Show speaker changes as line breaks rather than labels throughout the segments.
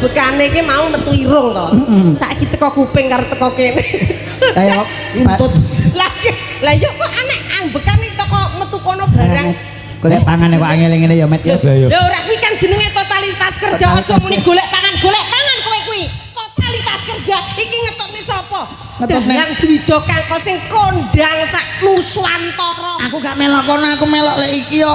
Ambekane iki mau metu irung to. Saiki teko kuping karo teko kene.
Ayo,
Intut.
Lah lah yo kok aneh ambekane teko metu kono barang.
Golek pangane kok angel ngene ya, Met, ya.
Lah iya.
Lho ora kuwi kan jenenge totalitas kerja, aja muni golek pangan kowe kuwi. Totalitas kerja iki ngetokne sapa?
Ngetokne-
Dalang Dwijo Kangko sing kondang sak Nuswantara.
Aku gak melok kono, aku melok lek iki yo.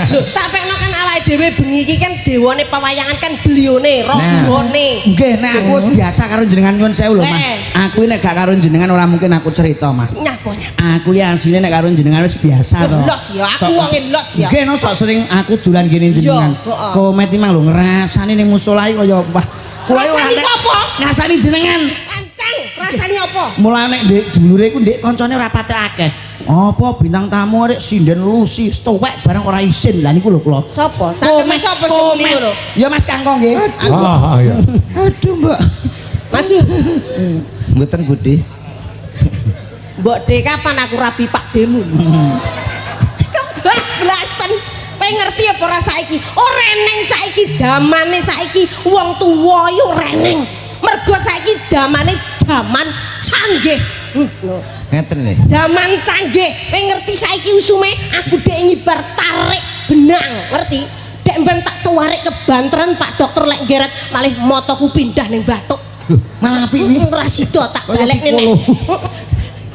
Lho, tak pekno kan awake dhewe bengi iki kan dewane pewayangan kan belione, rajane.
Nggih, nek aku wis biasa karo jenengan, nyuwun sewu lho, Mas.
Eh.
Aku ini nek gak karo jenengan ora mungkin aku cerita, Mas.
Nyapa nyapa.
Aku ya asline nek karo jenengan wis biasa to.
Los ya, aku wonge los ya.
Nggih, no, sok sering aku dolan gene jenengan.
Iya, heeh.
Komet iki mang lho ngrasani ning musala iki kaya wah. Kula iki ora
Ngrasani sapa?
Ngrasani jenengan.
Lancang, rasane apa?
Mulane nek ndek dulure iku ndek kancane ora pati akeh. Apa bintang tamu arek sinden Lucy tuwek barang ora isin. Lah niku lho kula.
Sapa? Cangkeme sapa sing muni ngono?
Ya Mas Kangko nggih.
Ah, iya.
Aduh, Mbak.
Maju.
Mboten Budi.
Mbok De kapan aku rabi Pak Demu? Kebablasan. Kowe ngerti apa ora saiki? Ora eneng saiki jamane saiki wong tuwa yo ora eneng. Mergo saiki jamane jaman canggih. Lho.
Ngeten lho.
Jaman canggih. Kowe ngerti saiki usume aku dek ngibar tarik benang, ngerti? Dek mben tak tuwarik kebanteran Pak Dokter lek geret malih motoku pindah ning bathuk.
Loh, malah apik iki.
Ora sida tak
Kaya
balik
dikolo.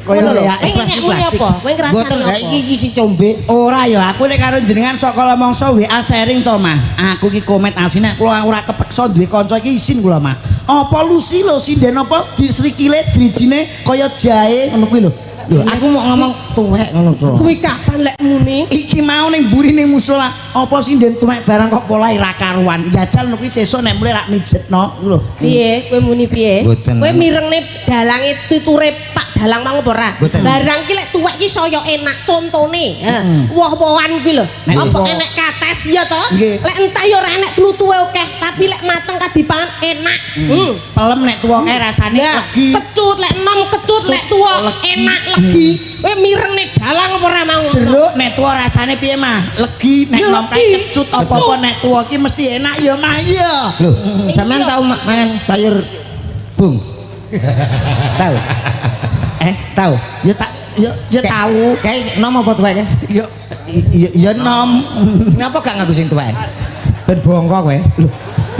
Kaya
Ngono lho.
leak.
Kowe ngekek muni apa? Kowe ngrasani
Mboten,
apa?
lah iki iki si combe.
Ora ya, aku nek karo jenengan sok kala mangsa WA sharing to, Mah. Aku ki komet asine kula ora kepeksa duwe kanca iki isin kula, Mah. Apa Lucy lho sinden apa di srikile drijine kaya jahe ngono kuwi lho.
Lho, aku mau ngomong tuwek ngono to.
Kuwi kapan lek muni?
Iki mau ning mburi ning musala, apa sinden tuwek barang kok polahe ra karuan. Jajal ngono kuwi sesuk nek mulih rak mijetno lho.
Piye? Kowe muni piye?
Mboten.
Kowe mirengne dalange tuture Pak Dalang mang apa ora?
Mboten.
Barang ki lek tuwek ki saya enak contone. Woh-wohan kuwi lho.
Nek
Apa
woh.
enek kates ya to?
Nggih.
Lek entah ya ora enek tlutuhe akeh, tapi lek mateng kadipangan enak.
Pelem nek tuwa kae rasane
Ya,
legi.
kecut lek enom kecut lek tuwa enak legi. Kowe mirengne dalang apa ora mau?
Jeruk nek tuwa rasane piye, Mah? Legi nek
Ya,
nom kae
legi.
kecut apa-apa nek tuwa ki mesti enak ya, Mah ya.
Loh, sampean tau mangan sayur bung? Tahu?
Eh,
Tahu?
ya tak ya ya tahu.
Kayak nom apa tuwek kae?
Ya ya, ya nom.
Ngapa gak nganggo sing tuwek? Ben bongko kowe. Lho,